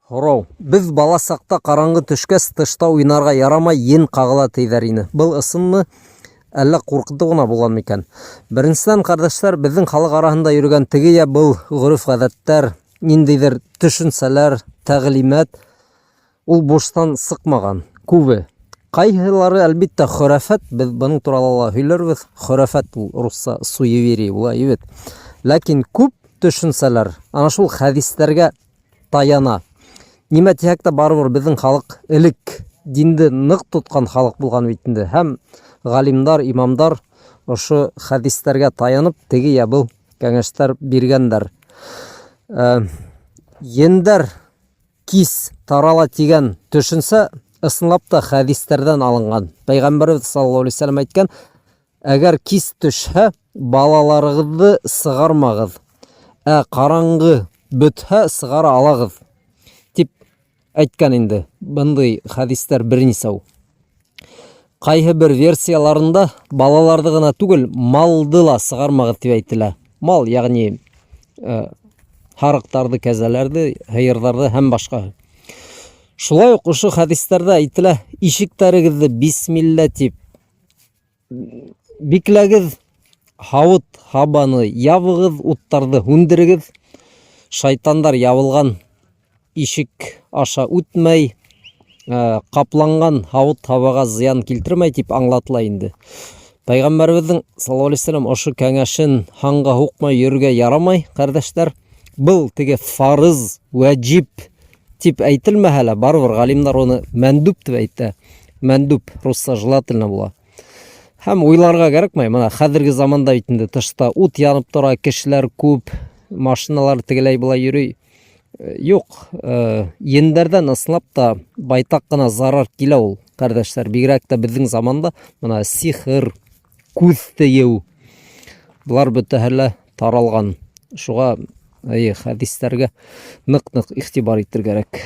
Һорау. Беҙ бала саҡта ҡараңғы төшкәс тышта уйнарға ярамай, ен ҡағыла тиҙәр ине. Был ысынмы, әллә ҡурҡытыу ғына булған микән? Беренсенән, ҡәрҙәштәр, беҙҙең халыҡ араһында йөрөгән теге йә был ғөрөф-ғәҙәттәр, ниндәйҙер төшөнсәләр, тәгълимат ул буштан сыҡмаған. Күбе. Ҡайһылары, әлбиттә, хөрәфәт, беҙ бының турала ла һөйләрбеҙ. Хөрәфәт ул русса суеверие була, бит. Ләкин күп төшөнсәләр ана шул хәдистәргә таяна. Нимә тиһәк тә, барыбер беҙҙең халыҡ элек динде ныҡ тотҡан халыҡ булған бит инде. Һәм ғалимдар, имамдар ошо хәдистәргә таянып, теге йә был кәңәштәр биргәндәр. Э, ендәр кис тарала тигән төшөнсә ысынлап та хәдистәрҙән алынған. Пәйғәмбәребеҙ саллаллаһу алейһи вәсәләм әйткән, Әгәр кис төшһә, балаларығыҙҙы сығармағыҙ, ә ҡараңғы бөтһә, сығара алағыҙ, тип әйткән инде. Бындай хәдистәр бернисәү. Ҡайһы бер версияларында балаларҙы ғына түгел, малды ла сығармағыҙ тип әйтелә. Мал, ягъни э, һарыҡтарҙы, кәзәләрҙе, һыйырҙарҙы һәм башҡаһы. Шулай уҡ ошо хәдистәрҙә әйтелә, ишектәрегеҙҙе бисмилла тип Бикләгеҙ, һауыт һабаны ябығыҙ, уттарҙы һүндерегеҙ. Шайтандар ябылған ишек аша үтмәй, э, ҡапланған һауыт һабаға зыян килтермәй тип аңлатыла инде. Пәйғәмбәребеҙҙең саллаллаһу алейһи вәсәләм ошо кәңәшен һанға һуҡмай йөрөргә ярамай, ҡәрҙәштәр. Был теге фарыз, вәҗиб тип әйтелмәһә лә, барыбер ғалимдар уны мәндүп тип әйтә. Мәндүп русса желательно була. Һәм уйларга кәрәкмәй. Мына хәзерге заманда бит инде тышта ут янып тора, кешеләр күп, машиналар тегеләй былай йөри. Э, юк, э, ендәрҙән ысынлап та байтаҡ ҡына зарар килә ул, ҡәрҙәштәр. Бигерәк тә беҙҙең заманда мына сихыр, күҙ тейеү, былар бөтәһе лә таралған. Шуға, әйе, хәдистәргә ныҡ-ныҡ иғтибар итергә кәрәк.